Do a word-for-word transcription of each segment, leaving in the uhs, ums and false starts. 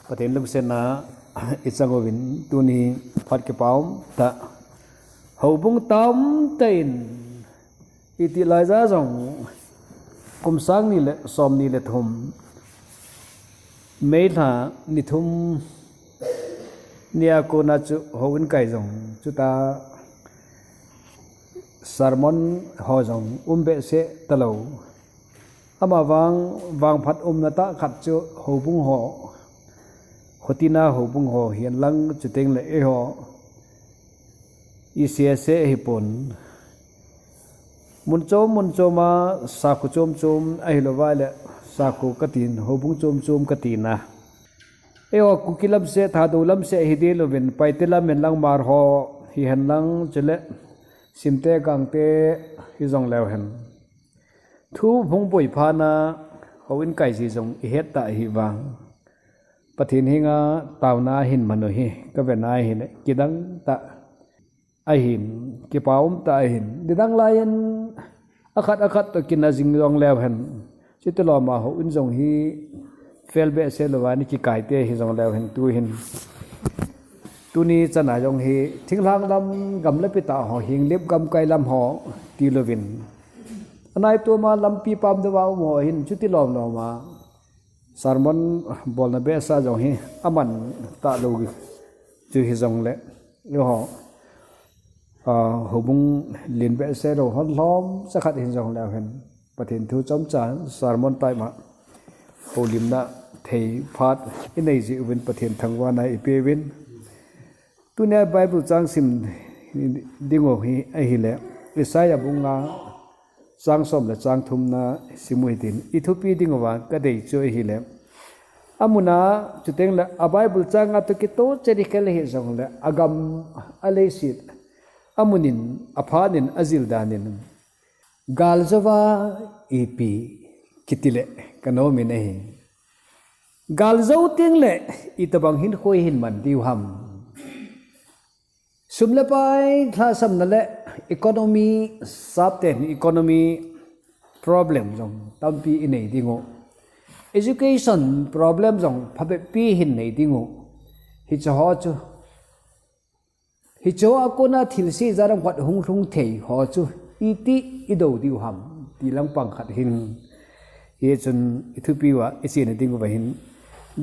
Pathen lungsetna i chang uvin tuni phat kipa um tah. Houbung tam tah in i ti lai ja jong kum sang ni le som ni le thum May lha ni thum nia kona chu houin kai jong chuta sermon ho jong um behseh talou. Ama vang, vangphat umna tah khat chu houbung ho, khotina houbung ho hihen lang chuteng le eiho i sese hipon. Mun chom, mun chom a sakhu chom chom ahilou vai le sakhu katin, houbung chom chom katina. Eiho Kuki lam seh, Thadou lam seh hi ding louvin, Paite lam hen lang, Hmar ho hihen lang, chule Simte Gangte hijong leu hen. Thu hung boi phat na houin kai ji jong i het tah ahi vang, Pathen henga taona hin manu hi ka vena hi le kidang tah ahin, kipa um tah ahin, nidang laiyin akhat akhat toh kina jing jong leu hen. Chuti lom a houin jong hi fel behseh lou va ni kikai te hijong leu hen tu hin. Tuni chana jong hi thinglhang lam, gam le pi tah ho, hinglip gamkai lam ho ti louvin, anai tuma lampi pam deuva um ho hin chuti lom lom a sermon bolna behseh a jong hi aman talou chu hijong le, eiho, a, houbung len behseh lou hon lhomcha khat hin jong leu hen. Pathen thu chomcha sermon tai ma houlimna thei phat i nei ji uvin Pathen thangvahna i pe uvin. Tunia Bible chang sim ding u hi ahile, Isaiah bung nga chang som le chang thum na sim u hitin, i thupi ding uva ka dei chu ahile, amun a chuteng le a Bible chang a toh kitoh cheh ding khat le hijong le, agam, aleiset, amun in, aphat in, ajil dan in, galjou va ipi kiti le ka nom in ahi. Galjou teng le itobang hinkho i hin man diu ham. Sum le pai, lhahsamna le economy, sap ten economy problem jong tampi i nei ding u. Education problem jong phabep pi hin nei ding u. Hiche ho chu, hiche a kona thilse ijat ham khat hung lhung thei ho chu iti i do diu ham ti lang pang khat hin. Hichun i thupi uva i chena ding uva hin,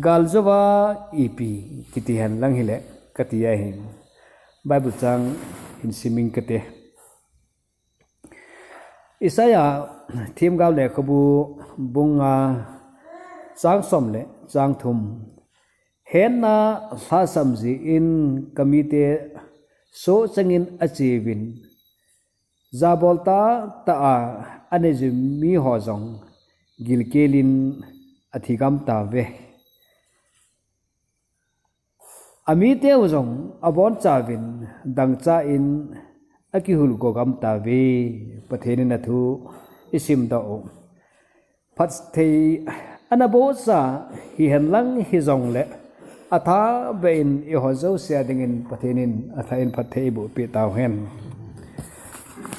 galjou va ipi kiti hen lang hile kati ahi. Bible chang hin sim ing kate. Isaiah themgao lekhabu bung nga chang som le chang thum. Hetna lhahsam jeh in ka mite soh chang in ache uvin, jabol tahtah a ana jui mi ho jong gilkel in athi gam tauve. Amiteu jong aboncha uvin dangchah in akihul go gam tauve. Pathen in athu i simdoh u. Phatthei ana bohsa hihen lang hijong le, atha beh in eiho jouse a ding in Pathen in atha in phatthei eiboh peh tau hen.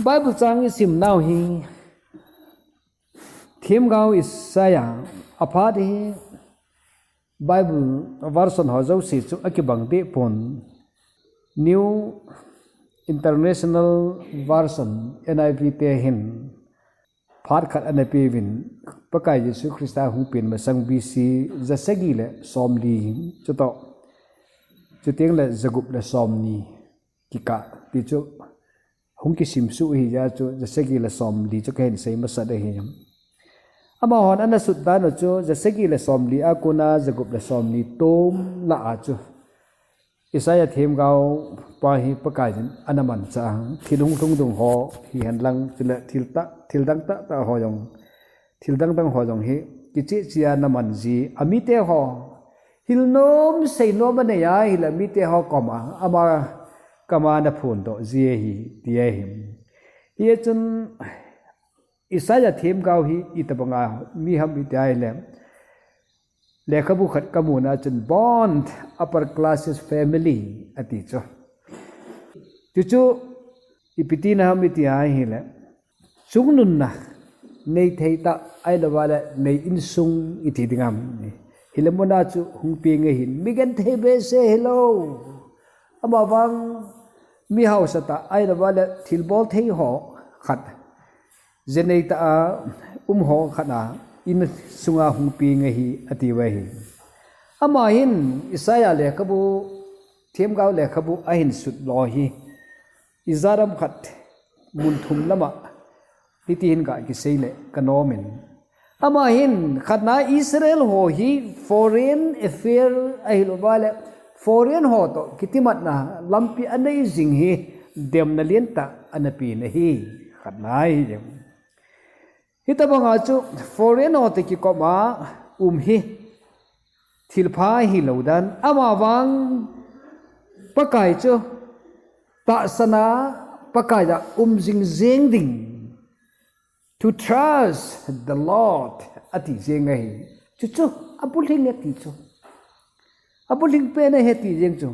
Bible chang i sim nau hi themgao Isaiah, aphat hi Bible version ho jouse chu akibang deh pon. New International Version, N I V te hin phat khat ana pe uvin, Pakai Jesu Christa hung pen masang B C ja sagi le som li chutoh, chuteng le ja gup le som ni kikah ti chu hung kisim suh ahi jeh a chu ja sagi le som li chu kahin sei masat ahi. Amahon ana sut dan u chu ja sagi le som li a kona ja gup le som ni tom lah a chu Isaiah themgao pa hi Pakai in ana manchah a, thil hung lhung dung ho hihen lang, chule thil tah, thil dang tahtah ho jong, thil dang dang ho jong hi kicheh cheh a ana man ji, amite ho hil nom sei nom anei a, hile mite ho koma ama kama ana phondoh ji ahi, ti ahi. Hichun Isaiah themgao hi itobanga mi ham iti ahile, lekhabu khat ka muna chun born upper classes family ati chu. Chuchu ipi tina ham iti ahile, chungnunna nei thei tah, ahilou vale nei insung iti ding ham. Hile muna chu hung peng ahin, mi genthei behseh hilou. Ama vang mi hausa tah, ahilou vale thilbol thei ho khat, jenei tah a um ho khat a insunga hung peng ahi, ati uve. Ama hin Isaiah lekhabu, themgao lekhabu ahin sut lou hi, ijat ham khat mun thum lama hiti hin ga kisei le kanom in. Ama hin khatna Israel ho hi foreign affair ahilou vale foreign ho toh kitimatna lampi anei jing hi demna lentah ana pen ahi, khatna hi. Hitabanga chu foreign ho toh kikoma um hi thilpha hilou dan, ama vang Pakai chu tahsan a Pakai a um jing jeng ding, to trust the Lord, ati jeng ahi. Chuchu abulhing ati chu, abulhing pen ahi ti jeng chu.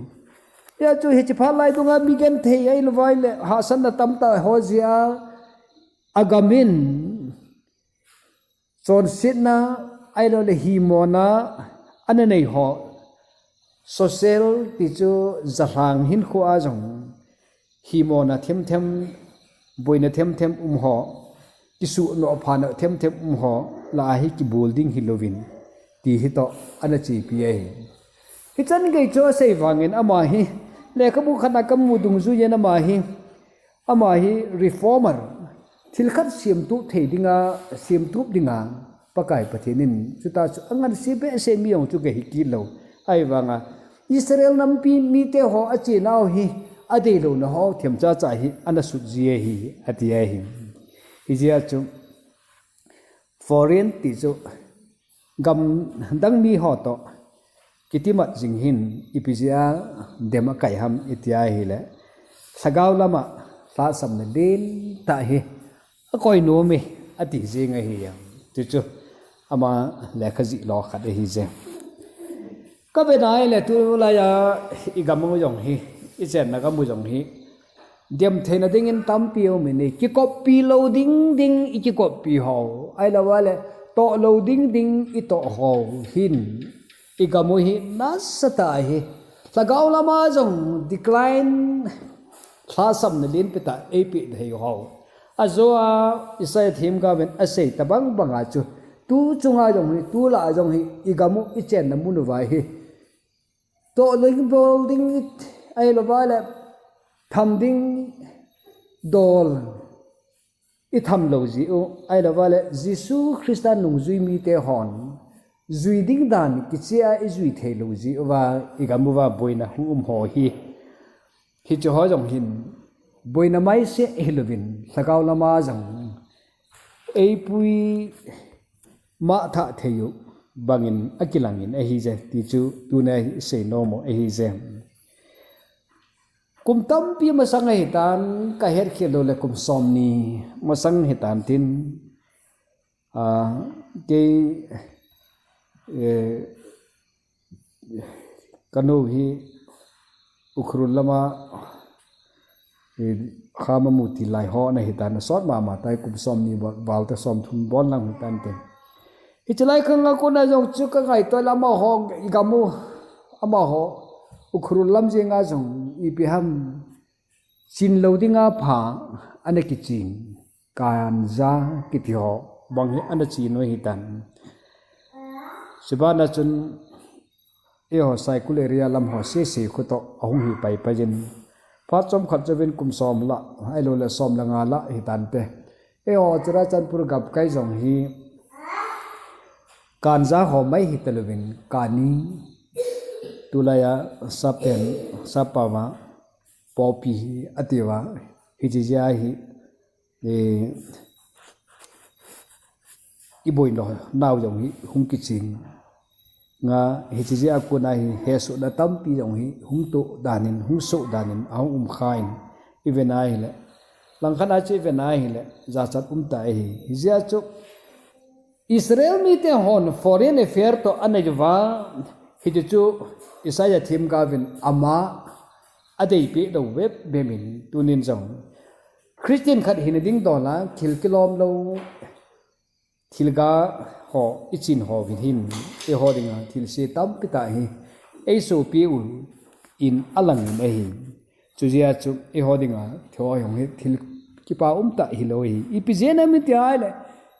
Hijeh chun hiche phat lai dunga mi genthei ahilou vale hahsatna tamtah ho jeh a agam in chonsetna ahilou le himona ana nei ho, social ti chu jalhang hinkho a jong himona themthem, boina themthem um ho, kisuhnoh phanoh themthem um ho lah a hi kibol ding hilouvin, ti hitoh ana chepi ahi. Hichan gei chu asei vangin ama hi lekhabu khat a kamu dungjuiyin ama hi, ama hi reformer, thil khat semtup thei dinga, semtup dinga Pakai Pathen in chuti chu angansei behseh mi jong chu kahi kit lou. Ahivanga Israel nampi mite ho achenau hi adeilouna ho themcha cha hi ana sut ji ahi, ati ahi. Hijeh chun foreign ti chu gam dang mi ho toh kitimat jing hin ipi jeh a dem akai ham iti ahile, lhagao lama lhahsamna lentah hi akoi nom e, ati jeng ahi. Chuchu ama lekha jih lou khat ahi je. Kavet nai le tulai a igam u jong hi, ichenna gam u jong hi, dem theina dingin tampi um in, ikikoppi lou ding ding ikikoppi ho, ahilou vale toh lou ding ding itoh ho hin, igam u hi nasatah ahi. Lhagao lama jong decline, lhahsamna lenpi tah eipeh thei ho. Ajo a Isaiah themgao in asei tabang banga chu, tu chunga jong hi, tulai a jong hi, igam u ichenna mun uva hi toh ding, bol ding, ahilou vale tham ding dol itham lou jeh u, ahilou vale Jesu Christa nungjui mite hon jui ding dan kichea ijui thei lou jeh uva, igam uva boina hung um ho hi, hiche ho jong hin boina maiseh hilouvin lhagao lama jong eipui mah thah thei u bangin akilangin ahi je, ti chu tuna isei nom u ahi je. Kum tampi masang ahitan, kahet khel lou le kum somni masang hitan tin, a, kei, eh, kanu hi Ukhrul lama, eh, kham amu tilai ho ana hitan, asot mama tai, kum somni val, val te somthum bol lang hitante. Hiche lai khang a kona jong chu kangaito le amaho, igam u, amaho Ukhrul lam jenga jong ipi ham, chin lou dinga pha ana kichen, ganja kiti ho bang hi ana chen u ahitan. Chubana chun eiho Saikul area lam ho sese khu toh ahung hi paipai jin, phat chomkhat jouvin kum som lah, ahilou le som le nga lah hitante. Eiho Churachandpur gamkai jong hi ganja ho mai hitalouvin, kani, tulai a sapen, sappao va poppy hi ati uva, hiche jeh a hi, eh, iboina nau jong hi hung kichen nga, hiche jeh a kona hi hesohna tampi jong hi hung toh danin, hung soh danin ahung um khan, ive nai le, langkhat a chu ive nai le jachat um tah ahi. Hijeh a chu Israel mite hon foreign affair toh anei uva, hiche chu Isaiah themgao vin ama adeipeh lou vep vep in, tunin jong Christian khat hina ding dol a thil kilom lou, thilga ho ichin ho vin hin, eiho dinga thilse tampi tah hi eisopi u in alang in ahi. Chujeh a chu eiho dinga thil ho jong hi thil kipa umtah hilou ahi. Ipi jeh ham iti ahile,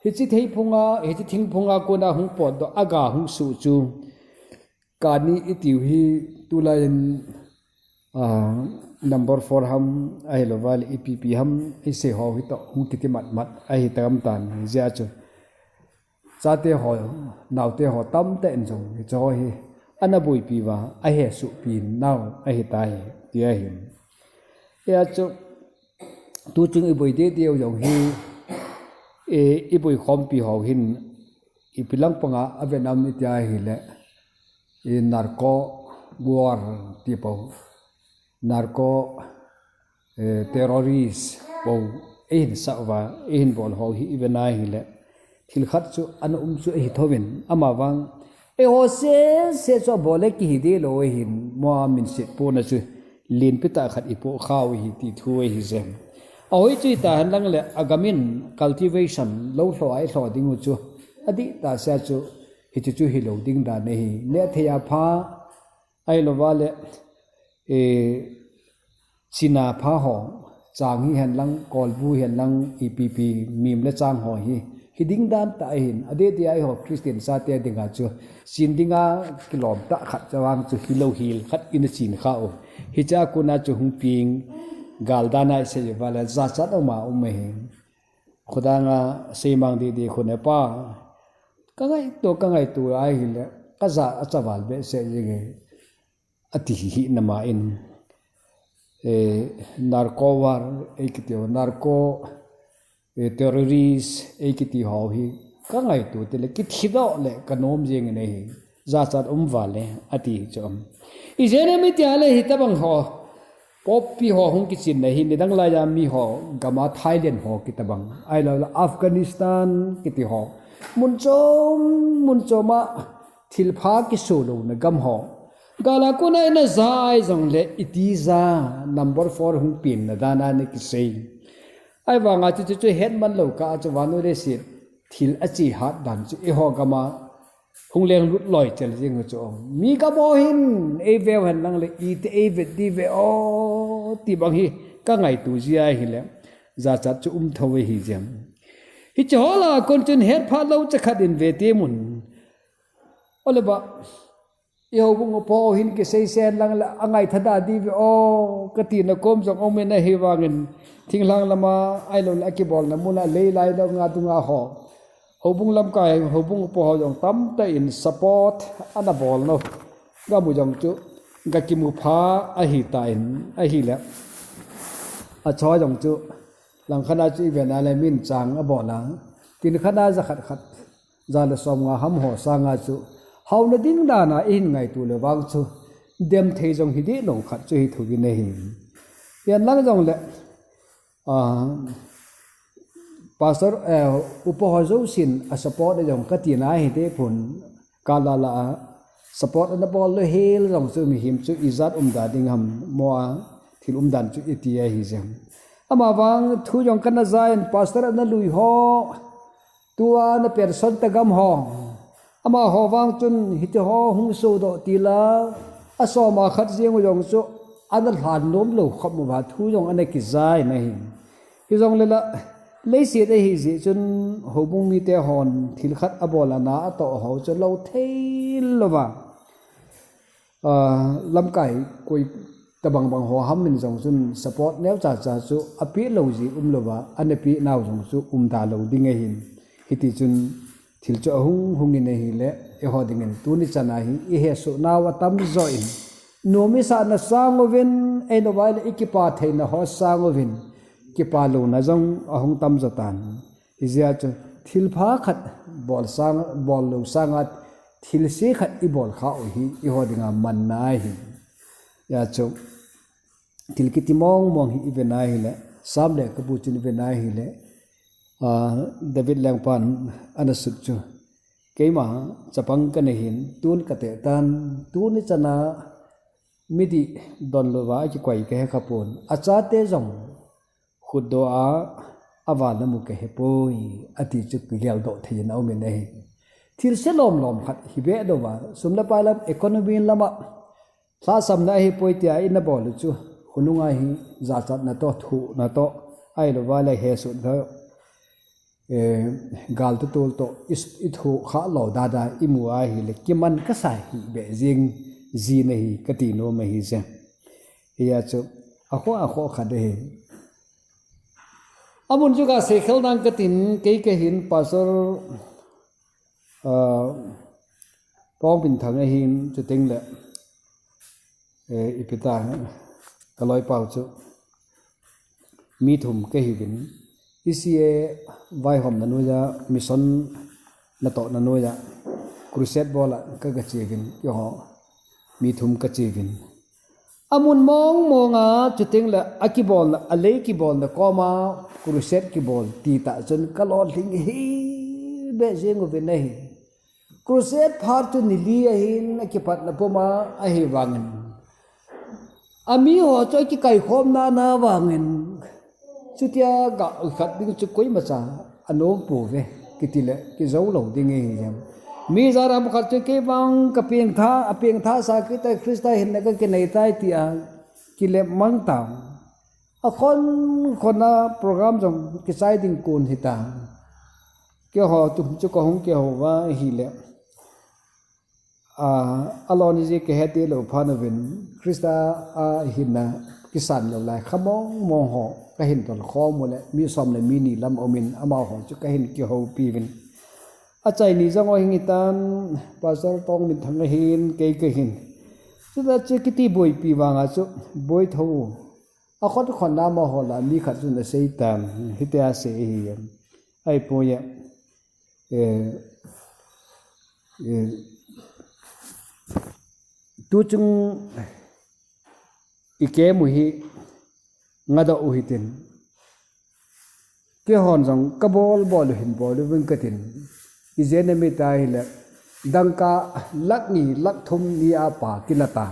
hiche theiphunga, hiche thingphunga kona hung potdoh a ga hung suh chu, kani itiu hi tulai in, ah, number four ham ahilouva le ipi ipi ham isei ho hitoh hung kiti matmat ahi tam tan, hijeh a chu chate ho, naote ho tamtah in jong hiche ho hi ana boipi uva ahesohpi nau ahitai, ti ahi. Hijeh a chu tuchung iboi deh deh u jong hi, e, iboi khompi ho hin ipi lang panga avet nam iti ahile, e, narco war ti pou, narco, e, terrorist pou eihin sah uva, eihin bol ho hi ivet na hile, thil khat chu ana um chu ahi thouvin, amavang eiho sese chu abol le kihi deh lou ahin, mo a minset pona chu lenpi tah khat ipoh khau ahi ti thu ahi jeng. Ahoi chu ita hen lang le agam in cultivation lou lho a ilho ding u chu adih tah sea chu hichu chu hilou ding dan ahi. Nehthei a pha ahilouva le, e, china pha ho, chang hihen lang, kolbu hihen lang, ipi ipi mim le chang ho hi, hiding dan tah ahin, adeh deh a eiho Christian chate dinga chu, chin dinga kilom tah khat chavang chu hilou hel khat ina chin kha u. Hichea kona chu hung peng gal dan a isei uva le jachat uma um ahi. Khodanga seimang deh deh khu ne pa, kangaito, kangaito ahile, kajah achaval behseh jenge. Ati hi, hi nama in, eh, narco war, eikiti ho, narco, eh, terrorist, eikiti ho hi, kangaito tile, kithi doh le, kanom jeng in ahi, jachat um val e, ati hi chu. Ijeh inem iti ahile hitabang ho, poppy ho hung kichinna hi, nidang laiya mi ho, gam a Thailand ho kitabang, ahilouleh Afghanistan kiti ho, mun chom, mun chom a, thilpha kiso louna gam ho. Gal a kona ina jai jongle iti ja number four hung penna dan a ana kisei. Ahivanga chu, chu, chu hetman lou kah a chu vannoi leiset thil ache hat dan chu eiho gam a hung lenglut loi chel jeng u chu. Mi gam ho hin eive u hen lang le iti eivet diu ve o ti bang hi kangaito ji ahile jachat chu um thou ahi jeng. Hiche ho lah a kon chun hetpha lou cha khat in ve temun. Ole ba, i houbung upa ho hin kisei sen lang le, angaitha da diu ve o, katina kom jong um in ahivangin, thinglhang lama, ahilouleh akibolna muna lei lai lou nga dunga ho. Houbung lamkai, houbung upa ho jong tamtah in support ana bol nau. Gamu jong chu, gakimu pha ahitan, ahile. Achawa jong chu, langkhat a chu ive na le min chang abol a. Tin khat a ja khat khat. Ja le som nga ham ho sanga chu, haona ding dan a ihin ngaito le vang chu, dem thei jong hi dih lou khat chu hi thu vin ahi. Hihen lang jongle, ah, pastor, eh, upa ho jousen a support a jong katina hi dih pon, kala la a support ana bol lou hel jong chu mihem chu ijat umda ding ham mo a, thil umdan chu iti ahi jeng. Amavang thu jong kana ja in pastor ana lui ho, tua na pension ta gam ho. Amaho vang chun hiti ho hung sodoh tila, asoma khat jeng u jong chu, ana lhan nom lou khop uva thu jong ana kija in ahi. Hijongle la, leiset ahi jeh chun houbung mite hon thil khat abol a na atoh ho chu lou thei louva. Ah, lamkai koi tabang bang ho ham in jong chun support neo cha cha chu apeh lou ji um louva, ana peh nau jong chu umda lou ding ahin. Hiti chun thil chu ahung hung in ahile, eiho dingin tuni chan a hi ihesoh nau atam jo in. Nom isahna sang uvin, ahilouva le ikipa theina ho sang uvin, kipa louna jong ahung tam jo tan. Hijeh a chu thilpha khat bol sang, bol lou sanga thilse khat ibol kha u hi eiho dinga manna ahi. Hijeh a chu thil kiti mong mong hi ive na hile, Sam lekhabu chun ive na hile, ah, David lengpan ana sut chu, keima chapang kana hin, tun kate tan, tuni chan a midih don louva akikoi kahe kha pon. Achate jong khutdoh a aval namu kahepoi, ati chu kigeldoh thei in aumin ahi. Thilse lom lom khat hi be dou va, sum le pai lam, economy lama lhahsamna ahipoi tia ina bol u chu, khonunga hi jachatna toh, thuhna toh, ahilouva le hesutna, eh, gal tutol toh, i, i thuh khah lou dada i mu ahile, kiman kasa hi be jing, jin ahi, kati nom ahi je. Hia chu, akhoh, akhoh khat ahi. Amun chu kasei khel nang katin, kei kahin, Pastor, ah, Tongminthang ahin, chuteng le, eh, ipi ta, ka loipau chu, mi thum kahiuvin. E C A vaihomna noiya, mission natohna noiya, crusade bola ka, kache uvin, keiho mi thum kache uvin. Amun mong monga, chuteng le akibolna, alei kibolna koma, crusade kibol ti tah chun ka lolhing hi be jing uvin ahi. Crusade phat chu ni li ahin, akipatna puma ahivangin, amiho chu akikaikhomna na vangin, chutia ga khat ding chu koimacha anom pouve, kiti le kijou lou ding ahi jeng. Mi jaram khat chu kei vang ka pengtha, apengthasa kit tai, Christa hinna kakinei tai tia kilep mang tau. Akhon khona program jong kichai ding kon hita. Keiho tu chu kahung kihou uva ahile, a, alon ji kahet lou phat uvin, Christa a hinna kisan lou lai kha mong mong ho kahin tolkhom u le, mi som le mi ni lam umin, amaho chu kahin kihoupi uvin. Achaini jong ahin hitan, Pastor Tongminthang ahin, kei kahin. Chuta chu kiti boipi vanga chu, boi tho. Akhon khona amaho la mi khat chun asei tan, hitia asei ahi. Ahipoi, eh, eh, tuchung i camp u hi ngadoh u hitin. Keihon jong kabol bol u hin bol uving katin. Ijeh inem itile, dangka lakh ni, lakh thum ni a pa kila ta.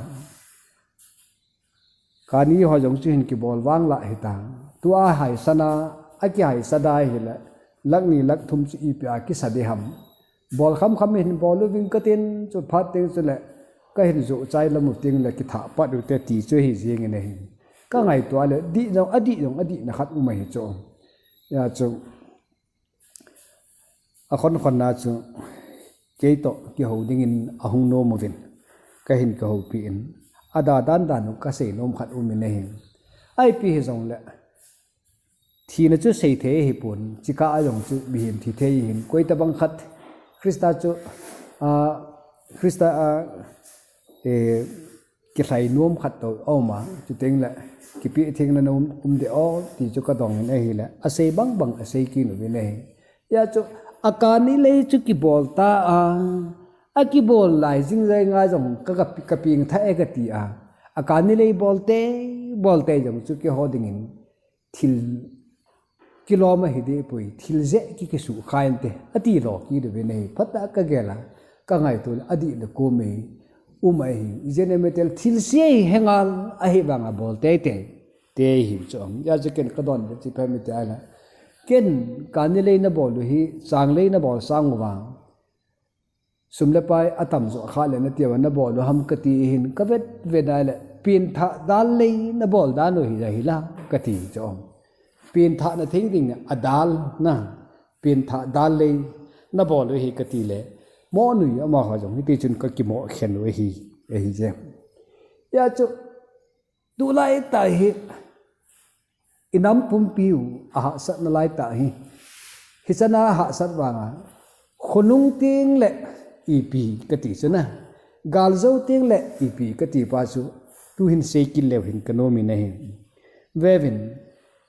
Kani ho jong chu hin kibol vang la hita. Tua haisana, akihaisa da hile, lakh ni, lakh thum chu ipi a kisa ding ham. Bol kham kham hin bol uving katin, chu phat teng chule, kahin joh chai lam u teng le kithah pat u te ti chu hi jing in ahi. Ka ngaito le, dih jong, adih jong, adihna khat um ahi chu. Hia chu, akhon khona chu, kei toh kihou dingin ahung nom uvin, kahin kihoupi in, ada dan dan u kasei nom khat um in ahi. Ipi hijongle, thina chu seithei ahipon, chikah a jong chu mihem thi thei ahin, koitabang khat Christa chu, a, Christa a, eh, kilhai nom khat toh aum a, chuteng le, kipeh thengna nom um deh o, ti chu kadong in ahile, asei bang bang asei kit uvin ahi. Hia chu, akani lei chu kibol ta a, akibol lai jing jai nga jong ka, ka, kapengtha e kati a, akani lei bol tei, bol tei jong chu keiho dingin thil kilom ahi deh poi, thil jeh ki, kisuhkhai inte, ati lo kit uvin ahi, phatah a kagel a, kangaito le, adih le kom ahi, um ahi, ijeh inem itile thilse hi hengal ahivanga bol tei tei, te hi chu um. Hia chu ken kadon le chu ipi ham itile, ken kani lei nabol u hi, changlei nabol sang uva, sum le pai atamjo kha le nati uva nabol u ham kati hin kavet vet a le, pengthah dal lei nabol dan u hi ahi la kati chu um. Pengthahna thei ding a dal na, pengthah dal lei nabol u hi kati le, mo nui amaho jong hiti chun kakimo khen u ahi, ahi je. Hia chu, tulai tah hi, inam pumpi u ahahsatna lai tah hi. Hichan a hahsat vanga, khonung teng le ipi kati chu na, gal jou teng le ipi kati pa chu, tuhin sei kit leu hin kanom in ahi. Veuvin,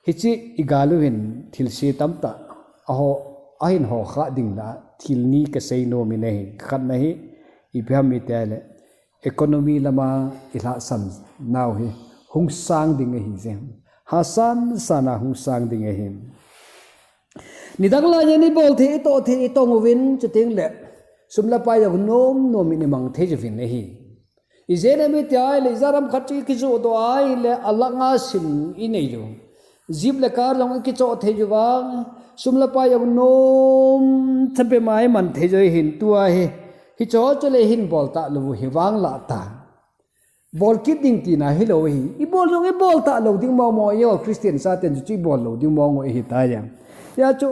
hiche igal u hin thilse tamtah aho, ahin ho kha ding na thil ni kasei nom in ahi. Khatna hi, ipi ham itile, economy lama ilhahsam nau hi hung sang ding ahi je. Hahsan san a hung sang ding ahi. Nidang laiya ibol thei, itoh thei, itong uvin chuteng le, sum le pai jong nom nom in imang thei uvin ahi. Ijeh inem itile, ijaram khat chu ikijoh doh a ahile, alanga sim inei u. Jeep le car jong ikichoh thei u vang, sum le pai jong nom thapi mai man thei jo hin tua hi. Hicho chu le hin bol talou hi vang la ta. Bol kit ding tina hilou hi. I bol jong i bol talou ding mong mong i o Christian sa ten chu i bol lou ding mong mong i hi ta ya. Ya chu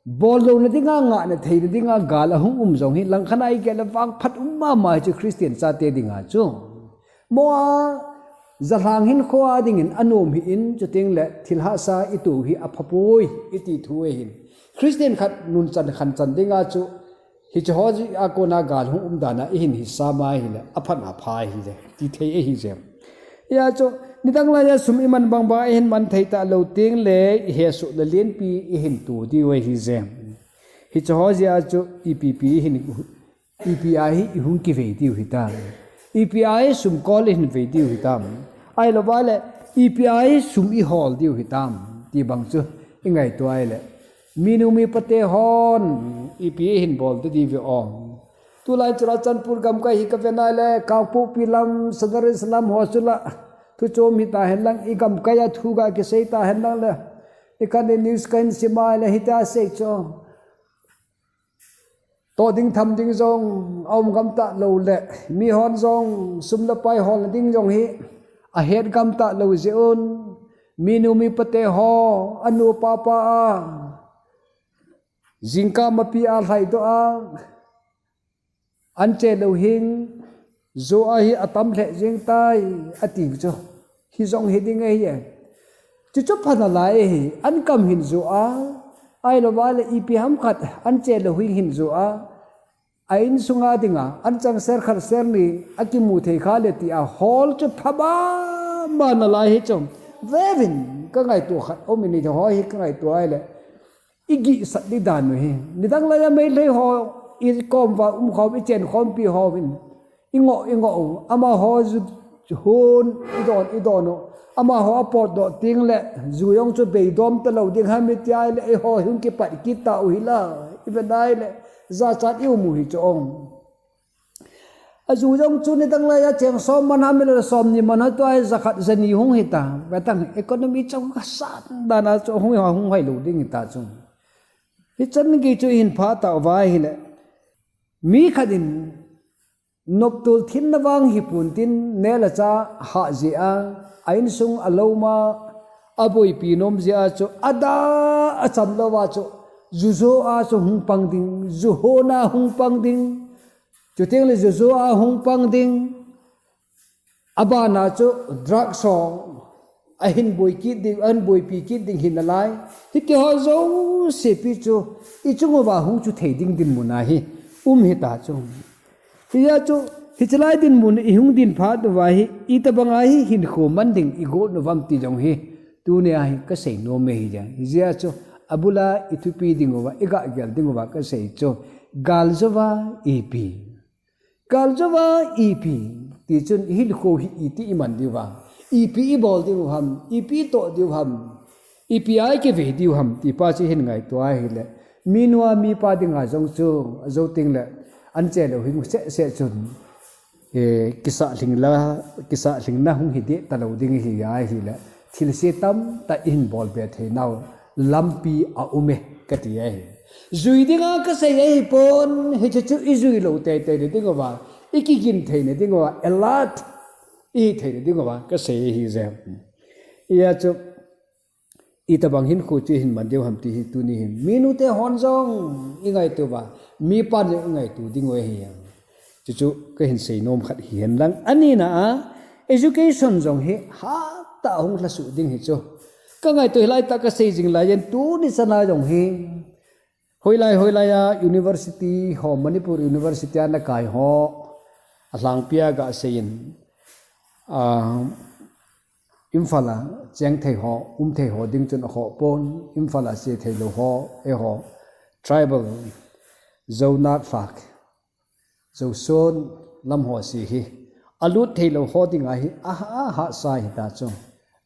bol louna dinga ngahna theina dinga gal ahung um jong hi langkhat a i gel le vangphat um mama hi chu Christian sa te dinga chu. Mo a, zalhang hin khoa dingin anom hi in, chuting le thil hahsa i tu hi aphapoi, i ti thu e hin. Christian khat nunchan khanchan dinga chu, hiche ho ji a kona gal hung um dana i hin hi sama hi le, aphat apha hi le, ti thei e hi je. Ya chu, nidang lai a sum i man bang bang i hin man thei talou ting le, i he su le lienpi i hin tu diu e hi je. Hiche ho ji a chu, ipi pi i hin Ipi a hi i hung kivei diu hitam. Ipi a hi sum kol i hin vei diu hitam. Ahilou vale, ipi a hi sum i hol diu hitam. Ti bang chu i ngaito a ile. Minu mipa te hon, ipi i hin bol diu ve ong. Tulai Churachandpur gamkai hi ka ve na ile, Kangpokpi lam, Sanaris lam ho chu la. Thu chom hita hen lang, i gamkai a thu ga kisei ta hen lang le. I kan i news kan sim a ile, hita sei chu. Toh ding tham ding jong, a um gam talou le, mi hon jong, sum le pai hol ding jong hi, a het gam talou jeh un, minu mipa te ho, anu apa pa a, jingkah mapi a lhai doh a, an che lou hing, jo a hi atam lheh jeng tai, ati chu. Hi jong hi ding ahi e. Chu chu pha nalai hi, an kam hin jo a, ahilou vale ipi ham khat, an che lou hing hin jo a, a insunga dinga, an chang ser khat ser ni, akimu thei kha le ti a, hol chu pha mama nalai hi chu. Vevin, ka ngaito khat, um in hi ho hi ka ngaito a ile. I gihsah di dan u hi. Nidang lai a Meitei ho, i kom uva um khom, i chen khompi ho hin. I ngoh, i ngoh u. Amaho ju, ju hon, i don, i don u. Amaho a potdoh ting le, ju jong chu beidom talou ding ham i ti a ile, eiho hung kipat kit tau hi la. I ve na ile, jachat i um u hi chu ong. A ju jong chu nidang lai a cheng som man ham ilou le som ni man ham tua hi jakhat jani hung hita. Vetang economy chang ka san dan a chu hung ha hung hai lou ding hita chu. Hichan gei chu hin pha tauva ahile. Mi khat in noptol thinna vang hi pon tin neh le chah hah jeh a, a insung a lou ma, a boipi nom jeh a chu, a da a cham lou a chu, ju jo a chu hung pang ding, ju hon a hung pang ding. Chuteng le ju jo a hung pang ding. Abana chu drugs ho ahin boi kit ding, ahin boipi kit ding hi nalai. Hiti ho jouse pi chu i chung uva hung chu thei ding dinmun ahi um hita chu. Hijeh a chu hiche lai dinmun i hung din phat uva hi, itobang a hi hinkho man ding i got uvam ti jong hi. Tuni a hi ka sei nom e hi jeng. Hijeh a chu abul a i thupi ding uva, i gah gel ding uva ka sei chu. Gal jo uva ipi. Gal jo uva ipi, ti chun i hinkho hi iti i man diu va, ipi i bol diu ham, ipi i toh diu ham, ipi a i kivei diu ham, ti pa chu hin ngaito a hile. Minu a mipa dinga jong chu, a jo teng le, an che lou hing seh seh chun, eh, kisah lhing la, kisah lhing na hung hi deh talou ding hi a hile. Thilse tamtah i hin bol be thei nau lampi a um e, ka ti ahi. Jui dinga ka sei ahi pon, hiche chu i jui lou teitei na ding uva, i kigin thei na ding uva, alert i hi thei na ding uva, ka sei ahi je. Hijeh a chu, itobang hinkho chu i hin man diu ham ti hi tuni hin. Minu te hon jong i ngaito uva, mipan jong i ngaito ding u ahi. Chuchu ka hin sei nom khat hi hen lang. Ani na a, education jong hi hatah a hung lhasuh ding hi chu. Ka ngaito hilai tah ka sei jing lai jen tuni chan a jong hi. Hoilai, hoilai a university ho, Manipur University a na kai ho. A lhangpi a ga sei in. A, Imphal a cheng thei ho, um thei ho ding chun a khoh pon, Imphal a che thei lou ho, eiho, tribal, Zo nak lhak, Zo son lam ho si hi, a lut thei lou ho ding ahi, a ha, a ha sa hi ta chu.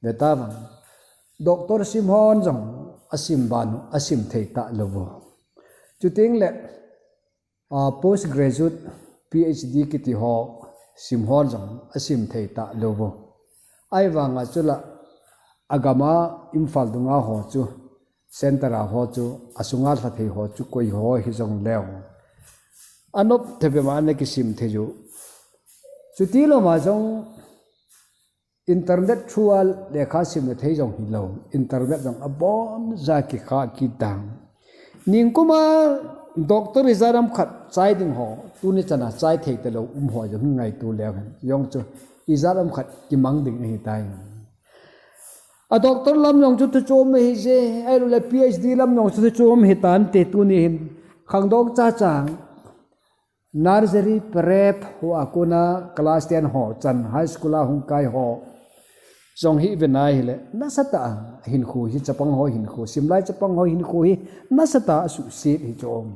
Ve ta vang, Doctor sim hon jong, a sim ban u, a sim thei talou u. Chuteng le, a, postgraduate, P H D kiti ho, sim hon jong, a sim thei talou u. Ahivang a chu la, agama Imphal dunga ho chu, center a ho chu, asunga lha thei ho chu koi ho hijong leu, anop thei bep ma ana kisim thei u. Chuti lou ma jong internet through a lekha simna thei jong hilou, internet jong aboncha kikha kit tan. Ningkuma doctor ijaram khat chai ding ho, tuni chana chai thei talou um ho jong ngaito leu hen. Jong chu ijaram khat kimang ding ahitai. A doctor lam jong chu thuchom ahije, ahilouleh P H D lam jong chu thuchom hitante tuni hin. Khangdong chacha, nursery prep ho a kona class ten ho chan high school a hung kai ho jong hi ivena hile, nasatah a hinkho hi chapang ho hinkho, simlai chapang ho hinkho hi nasatah a suhset hi chu um.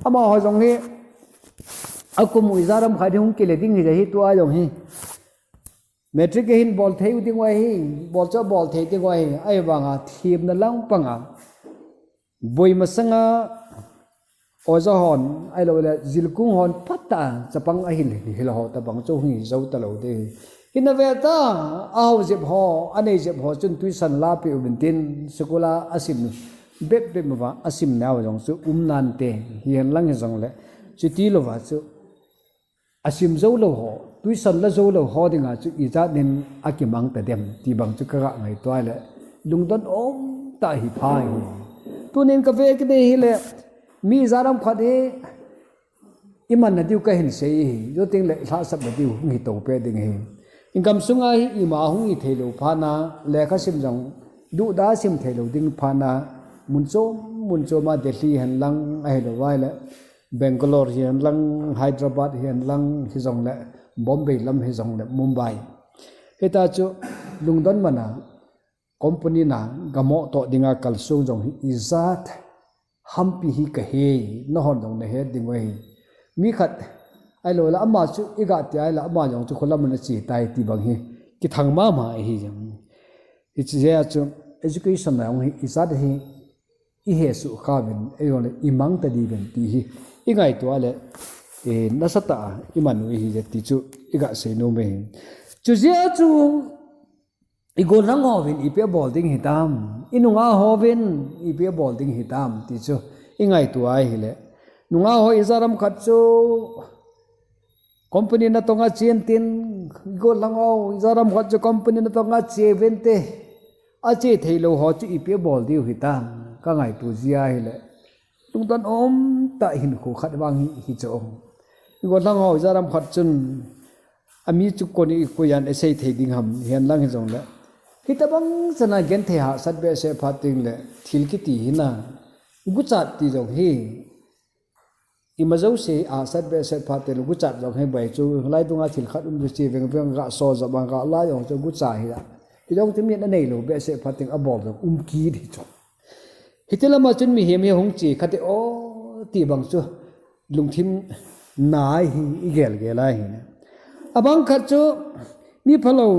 Amaho jong hi akum u ijaram khat hi hung kile ding hije hi tua jong hi. Matric ahin bol thei u ding u ahi, bol chu bol thei ding u ahi, ahivanga themna lang panga boi masanga oja hon, ahilouleh jilkung hon phatah a chapang ahil, hil ho tabang chu hung hi jou talou ding. Hina ve ta, ahao jep ho, anei jep ho chun tuition lapeh uvin tin, school a asim bep bep uva asim nau jong chu um nante, hihen lang hijongle, chuti louva chu asim jou lou ho, tuition la jou lou ho dinga chu ijat nin akimang tadem, ti bang chu kaga ngaito a le, lungdon umtah hi pha hi. Tunin kave kit hile, mi ijaram khat hi imanna diu kahin sei hi, chuting le lhahsapna diu hung hi tope ding hi. Igamsunga hi ima hung hi theilou phatna, lekha sim jong duhdah sim theilou ding phatna, mun chom, mun choma Delhi hen lang ahilouleh Bangalore hihen lang, Hyderabad hihen lang hijongle, Bombay lam hijongle, Mumbai. Hita chu lungdon mana company na gamoh toh dinga kalsong jong hi ijat hampi hi kahi, nahon jong nahet ding u ahi. Mi khat ahilouleh ama chu iga ti ahile ama jong chu kholam ana che tai ti bang hi kithang mama ahi jong. Hiche jeh a chu education na jong hi ijat hi ihesoh kha uvin, ahilouleh imang tadi uvin ti hi ingaito a le, eh, nasatah a iman u ahije ti chu iga seinom e. Chujeh a chu igollhang hovin ipi abol ding hitam, inungah hovin ipi abol ding hitam ti chu ingaito a ahile, nungah ho ijaram khat chu company natong a chen tin, igollhang ho ijaram khat chu company natong a che uvinte, ache theilou ho chu ipi abol diu hitam, kangaito jeh a ahile, lungdon umtah hinkho khat vang hi, hi chu um. Igollhang ho ijaram khat chun, ami chu koi in koi in asei thei ding ham, hihen lang hijongle, hitobang chana genthei hahsat behseh phat tengle, thil kiti hina, guchat ti jong hi, ima jouse hahsat behseh phat tengle guchat jong hi bai chu, lai dunga thil khat um chu che veng veng, ga so jop a ga la jong chu gucha hi a. Hijong chu min aneilou behseh phat teng abol jong um kit hi chu. Hiti lama chun mihem hi hung che kha te o ti bang chu lungthim na hi igel gel ahi. Abang khat chu mi phalou,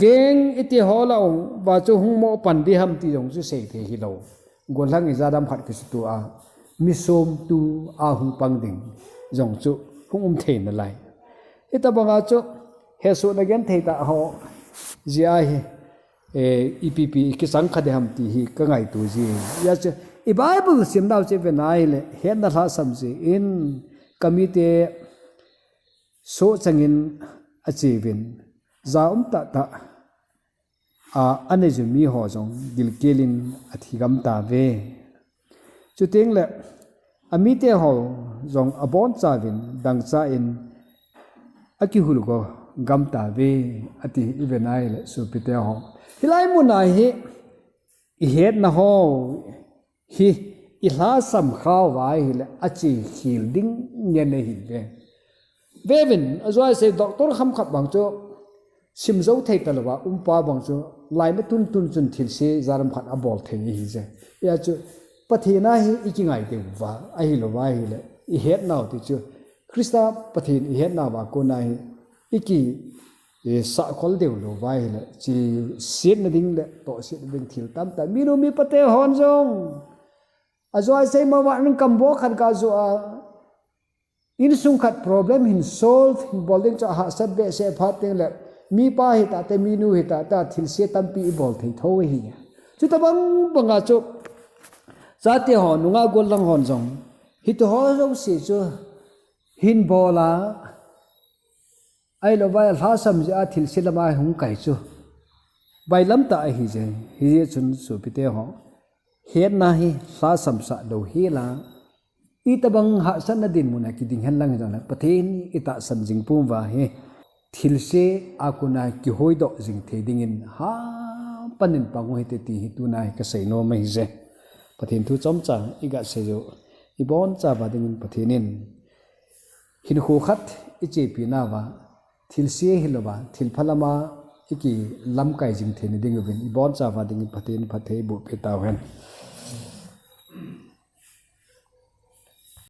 gang iti ho lah uva chu hung mo pan ding ham ti jong chu sei thei hilou. Gollhang ijaram khat kisutu a, mi somtu a hung pang ding jong chu hung um thei nalai. Hitobanga chu hesohna genthei tah ho jeh a hi, eh, ipi ipi kichang kha ding ham ti hi kangaito ji. Hijeh chun i Bible simnau chu ive nai le, hetna lhasam jin, kamite sohchangin ache uvin, ja um tah tah a, anei u mi ho jong gilkel in athi gam tauve. Chuteng le, amite ho jong abonchauvin dangchah in akihulgo gam tauve, ati ive nai le sopite ho. Hilai muna hi ihetna ho hi ilhasam khauva ahile ache khel ding ngen ahiuve. Veuvin, ajouse doctor kham khat bang chu simjou thei talouva umpa bang chu laina tuntun chun thilse jaram khat abol thei ahije. Hijeh chun Pathen a hi ikingai diuva ahilouva ahile, ihetnau ti chu Christa Pathen ihetnauva kona hi iki, eh, sahkhol deu louva ahile, chesetna ding le tohsetna ding thil tamtah. Minu mipate hon jong ajouse mama in kambo khat ga jo a, insung khat problem hin solve hin bol ding chu ahahsat behseh phat tengle, Mipa hita te, minu hita te, thilse tampi ibol thei tho hi. Chutabang banga chu, chate ho, nungah gollhang hon jong, hiti ho jouse chu, hin bol a, ahilou vai lhasam jeh a thilse lama hung kai chu, bailam tah ahi je, hijeh chun sopite ho, hetna hi lhasam sah lou hela, itobang hahsatna dinmun a kiding hen lang hijongle, Pathen itahsan jing pum uva hi, thilse a kona kihoidoh jing thei dingin, hapan in pang u hite ti hi tuna hi kasei nom ahi je. Pathen thu chomcha iga sei u, ibonchauva dingin Pathen in hinkho khat ichepi nauva, thilse hilouva, thilpha lama ikilamkai jing theina dinguvin, ibonchauva dingin Pathen phatthei eiboh peh tauhen.